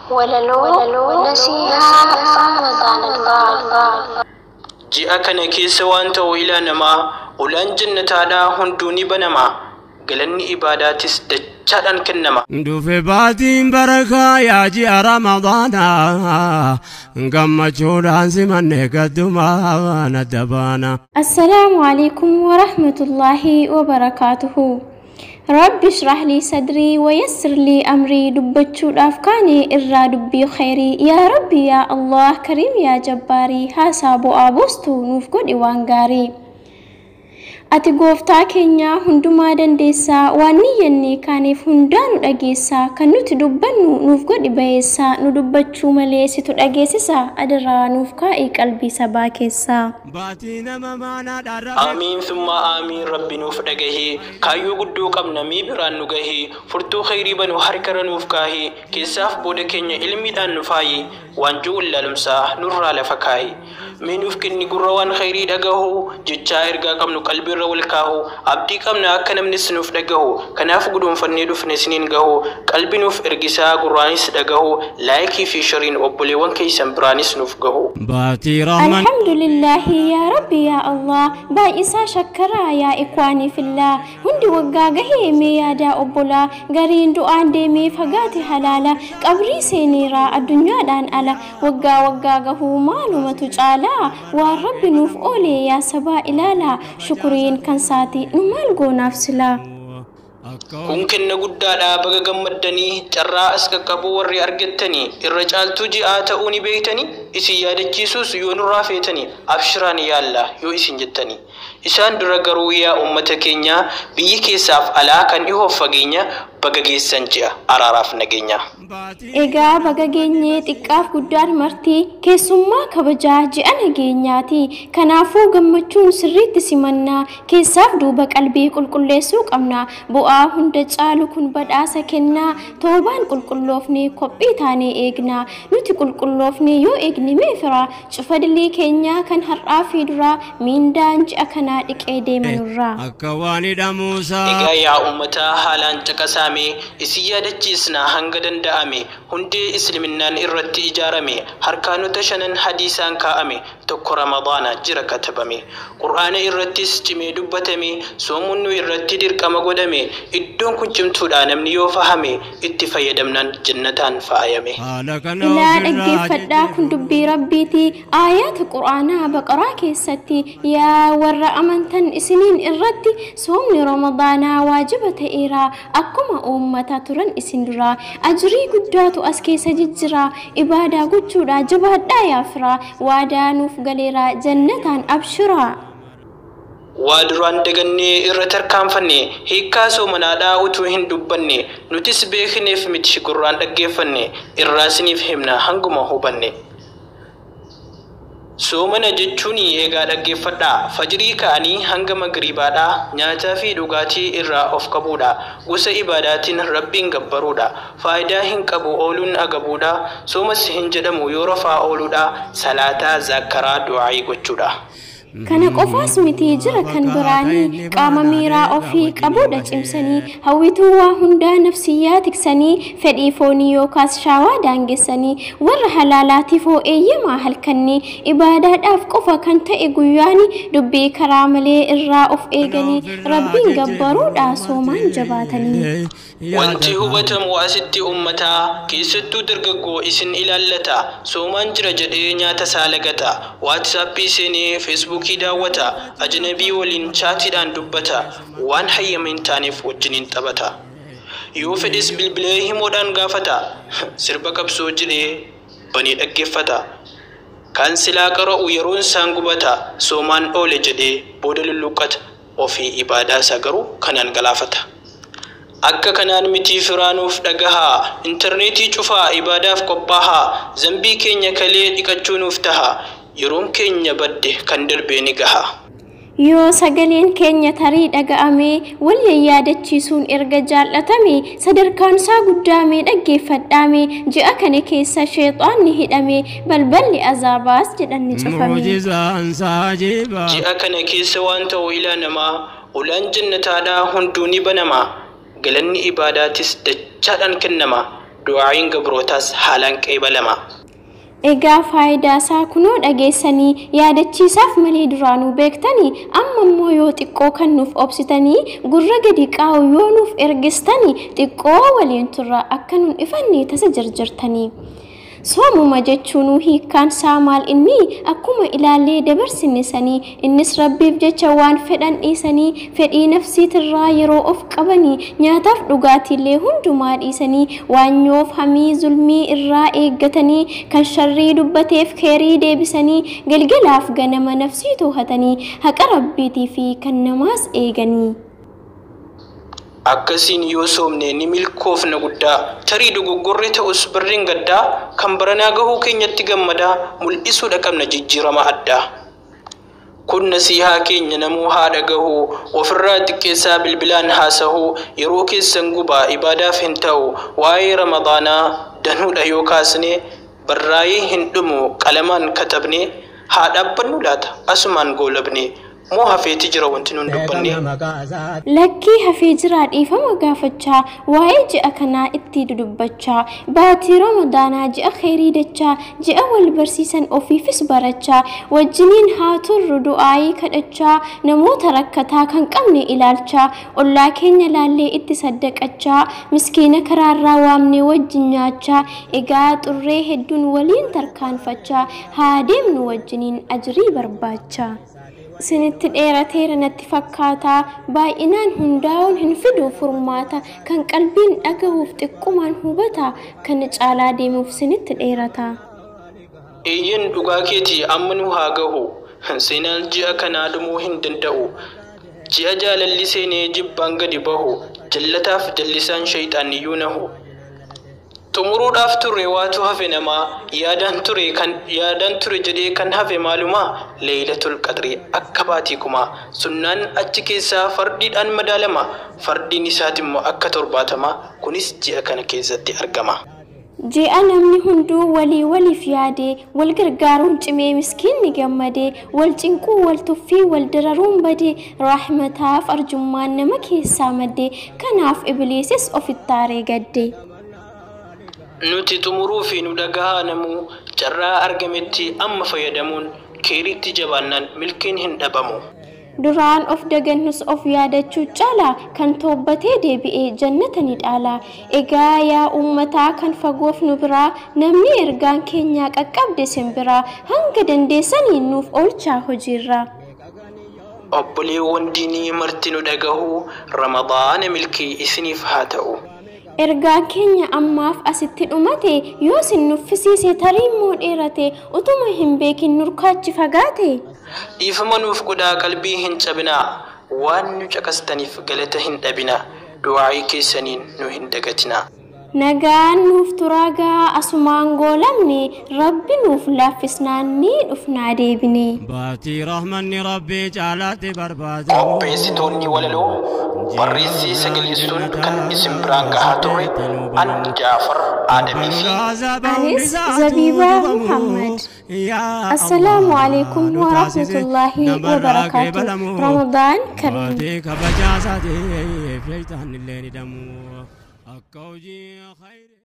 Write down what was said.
Walaloo nasihaa Ramadaanaa. Ji'a kana keessa waan ta'u ilaa namaa, ulaan jannataadhaa hunduu ni banama. Galanni ibaadaatis dachaadhaan kennama. Dhufe baatiin barakaa yaa ji'a Ramadaanaa, gammachuudhaan simanne gaddumaan adda baana. السلام عليكم ورحمة الله وبركاته. رب اشرح لي صدري ويسر لي أمري، دبتشو أفكاني إرى دبي خيري. يا ربي يا الله كريم يا جباري، هاسابو أبوستو نوف قد وانغاري. Ati gooftaa keenya hundumaa dandeessaa, waan niyyannee kaaneef hundaa nu dhageessaa, kan nuti dubbannu nuuf godhi bayeessaa, nu dubbachuu malee situ dhageessisa, adaraa nuuf kaa'ii qalbii sabaa keessaa. Baatii nama maanaadhaan Aamiin summa aamiin. Rabbi nuuf dhagahee, kaayyoo guddoo qabna mii biraan nu gahee, furtuu khayrii banu harkara nuuf kaahee, keessaaf booda keenya ilmiidhaan nu faayi, waanjoo wallaalumsaa nurraa lafa kaayi. Mee nuuf kenni gurra waan khayrii dhagahu, jechaa ergaa qabnu qalbiirra wal kaahu, abdii qabna akka namnis nuuf dhagahu, kanaaf guduunfannee dhufne isiniin gahu, qalbi nuuf ergisaa gurraanis dhagahu, laayikii fi shariin obboleewwan keessan biraanis nuuf gahu. Baatii Rahman. Alhamdulillahi yaa Rabbi yaa Allah, baay'isaa shakkaraa yaa ikwaanii fillaa. Hundi waggaa gahee mee yaadaa obbolaa, gariin du'aan deemee fagaate halaala, qabrii seeneeraa addunyaadhaan ala. Waggaa waggaa gahuu maalumatu caalaa? Waan Rabbi nuuf oole yaa sabaa ilaalaa, shukuriin kan saati nu maal goonaaf silaa? Kun kenna guddaadha, baga gammaddanii, carraa as qaqqabuu warri argattanii, irra caaltuu ji'aa ta'uu ni beektanii, isin yaadachiisuus yoo nurraa feetanii, abshiraan yaalla yoo isin jettanii. Isaan dura garuu yaa uummata keenya biyyi keessaaf alaa kan dhihoof fageenya, baga geessan ji'a araaraaf nageenya. Egaa baga geenyee, xiqqaaf guddaan marti keessummaa kabajaa ji'a nageenyaati. Kanaafuu gammachuun sirriitti simannaa, keessaaf duuba qalbii qulqulleessuu qabna. Bu'aa hunda caalu kun badhaasa kennaa, toobaan qulqulloofne qophii taanee eegna. Nuti qulqulloofne yoo eegne mee fira cufa dilii keenyaa kan har'aa fi duraa, miindaan ji'a kanaa dhiqee deema nurraa. Akka waan hidhamuusaa. Egaa yaa uummataa haalaan caqasaame, isin yaadachiisna hanga danda'ame, hundee isliminnaan irratti ijaarame, harkaanota shanan hadiisaan kaa'ame, tokko Ramadaana jira katabame. Qur'aana irrattis cimee dubbatame, soomuun nu irratti dirqama godhame, iddoon kun cimtuudha namni yoo fahame, itti fayyadamnaan jannataan faayame. Haala kana Ilaa ofirraa dhaggeeffadhaa, kun dubbii Rabbiiti, aayaata qur'aanaa Baqaraa keessatti: yaa warra amantan, isiniin irratti soomni Ramadaanaa waajiba ta'eera akkuma uummata turan isin duraa, ajrii guddaatu as keessa jijjira, ibaadaa gochuudha jabaadhaa yaa firaa, waadaa nuuf galeera jannataan abshiraa. Waa duraan dagannee irra tarkaanfanne, hiikkaa soomanaadhaa utuu hin dubbanne, nutis beekneef miti gurraan dhaggeeffanne, irraa isiniif himna hanguma hubanne. Soomana jechuun eegaa dhaggeeffadhaa, fajrii ka'anii hanga magriibaadhaa nyaataa fi dhugaatii irraa of qabuudha, gosa ibaadaatiin Rabbiin gabbaruudha, faayidaa hin qabu ooluun agabuudha, soomas hin jedhamu yoo rafaa ooluudha, salaataa, zaakkaraa, du'aayii gochuudha. Kana qofaas miti, jira kan biraanii: qaama miiraa ofii qabuudha cimsanii, hawwituu waa hundaa nafsiyyaa tiksanii, fedhii foonii yookaas shaawaa daangessanii, warra halaalaatiif hoo eeyyamaa halkanii, ibaadaadhaaf qofa kan ta'e guyyaani, dubbii karaa malee irraa of eeganii, Rabbiin gabbaruudha soomaan jabaatanii. Wanti hubatamu asitti uummataa keessattuu dargaggoo isin ilaallata. Soomaan jira jedhee nyaata saalagata. Waatsaappii seenee Feesbuukii daawwata. Ajnabii waliin chaatiidhaan dubbata. Waan hayyama hin taaneef wajjiniin taphata. Yoo fedhes bilbilee himoodhaan gaafata. Sirba qabsoo jedhee banee dhaggeeffata. Kan silaa qara'u yeroon isaan gubata. Soomaan oole jedhee booda lulluqqata. Ofii ibaadaa isaa garuu kanaan galaafata. Akka kanaan mitii firaanuuf dhagahaa, intarneetii cufaa, ibaadaaf qophaahaa, zambii keenya kalee dhiqachuu nuuf taha, yeroon keenya badde kan darbee ni gaha. Yoo sagaleen keenya tarii dhaga'ame, wal yaadachiisuun erga jaallatame, sadarkaan isaa guddaame dhaggeeffadhaame, ji'a kana keessa sheexaanni hidhame, balballi azaabaas jedhan ni cufame. Muujizaan saajiba. Ji'a kana keessa waan ta'u ilaa namaa, ulaan jannataadhaa hunduu ni banama. Galanni ibaadaatis dachaadhaan kennama. Du'aa'iin gabrootaas haalaan qeebalama. Egaa faayidaa isaa kunoo dhageessanii, yaadachiisaaf malee duraanuu beektanii, amma immoo yoo xiqqoo kan nuuf obsitanii, gurra gadi qaa'u yoo nuuf ergistanii, xiqqoo waliin turra akka nun ifanne tasa jarjartanii. Soomuma jechuunuu hiikkaan isaa maal inni akkuma ilaallee dabarsine sanii, innis Rabbiif jecha waan fedhan dhiisanii, fedhii nafsiitirraa yeroo of qabanii, nyaataaf dhugaatiillee hundumaa dhiisanii, waanyoof hamii zulmii irraa eeggatanii, kan sharrii dubbateef keerii deebisanii, galgalaaf ganama nafsii toohatanii, haqa Rabbiitii fi kan namaas eeganii. Akkasiin yoo soomne ni milkoofna guddaa. Tarii dogoggorri ta'us birriin gaddaa, kan baranaa gahuu keenyatti gammadaa, mul'isuudha qabna jijjiirama addaa. Kun nasihaa keenya namuu haa dhagahuu, ofirraa xiqqeessaa bilbilaan haasahuu, yeroo keessan gubaa ibaadaaf hin ta'u. Waa'ee Ramadaanaa danuudha yoo kaasne, barraa'ee hin dhumu qalamaan katabne, haa dhaabbannu laata asumaan goolabne, moo hafeeti jira wanti nun dubbanne? Lakkii, hafee jiraa. Dhiifama gaafachaa waa'ee ji'a kanaa itti dudubbachaa, baatii Ramadaanaa ji'a kheyrii dachaa, ji'a wal barsiisan ofiifis barachaa, wajjiniin haa turru du'aayii kadhachaa, namoota rakkataa kan qabne ilaalchaa, ollaa keenya laallee itti saddaqachaa, miskiina karaarraa waamnee wajjin nyaachaa, egaa xurree hedduun waliin tarkaanfachaa haa deemnu wajjiniin ajrii barbaachaa. Isinitti dheerateera natti fakkaata, baay'inaan hundaa'uun hin fidu furmaata, kan qalbiin dhagahuuf xiqqumaan hubata, kan caalaa deemuuf isinitti dheerata. Eeyyen, dhugaa keeti, amma nu haa gahu. Seenaan ji'a kanaa dhumuu hin danda'u. Ji'a jaalalli seenee jibbaan gadi bahu, jallataaf jallisaan shayxaaniyyuu nahu. Xumuruudhaaf turre, waatu hafe namaa yaadaan ture, kan yaadaan ture jedhee kan hafe maalumaa? Leeylatul Qadrii akka baatii kumaa, sunnaan achi keessaa fardiidhaan madaalama, fardiin isaatimmoo akka 70, kunis ji'a kana keessatti argama. Ji'a namni hunduu walii waliif yaade, wal gargaaruun cimee miskiinni gammade, wal cinquu, wal tuffii, wal dararuun bade, raaxmataaf arjummaan nama keessaa madde, kanaaf ibliisis ofittaaree gadde. Nuti xumuruu fi nu dhagahaa namuu, carraa argametti amma fayyadamuun keeriitti jabaannaan milkiin hin dhabamu. Duraan of dagannus of yaadachuu caala, kan toobbatee deebi'ee jannata ni dhaala. Egaa yaa uummataa kan fagoof nu biraa, namni ergaan keenyaa qaqqabde simbiraa, hanga dandeessanii nuuf oolchaa hojiirra. Obboleewwan diinii marti nu dhagahuu, Ramadaana milkii isiniif haa ta'u. Ergaan keenya ammaaf asitti dhumate, yoo isin nuffisiise tarii immoo dheerate, utuma hin beekin nurkaachi fagaate. Dhiifama nuuf godhaa, qalbii hin cabinaa, waan nu caqastaniif galata hin dhabinaa, du'aa'ii keessaniin nu hin dagatinaa. Nagaan nuuf turaa gaa, asumaan goolamne, Rabbi nuuf laaffisnaan ni dhufnaa deebine. Baatii rahmanni Rabbii caalaatti barbaadamu. Qopheessitoonni walaloo barreessii sagaleessuun kan isin biraan gahaa ture an Jaafar Aadamii fi Anis Zabiibaa Muhammad. Assalaamu alaikum wa rahmatullahi wa barakaatuh. Ramadaan Kariim. Baatii kabajaa isaatiif shaytaan illee ni dhamu. Akka hojii khayrii.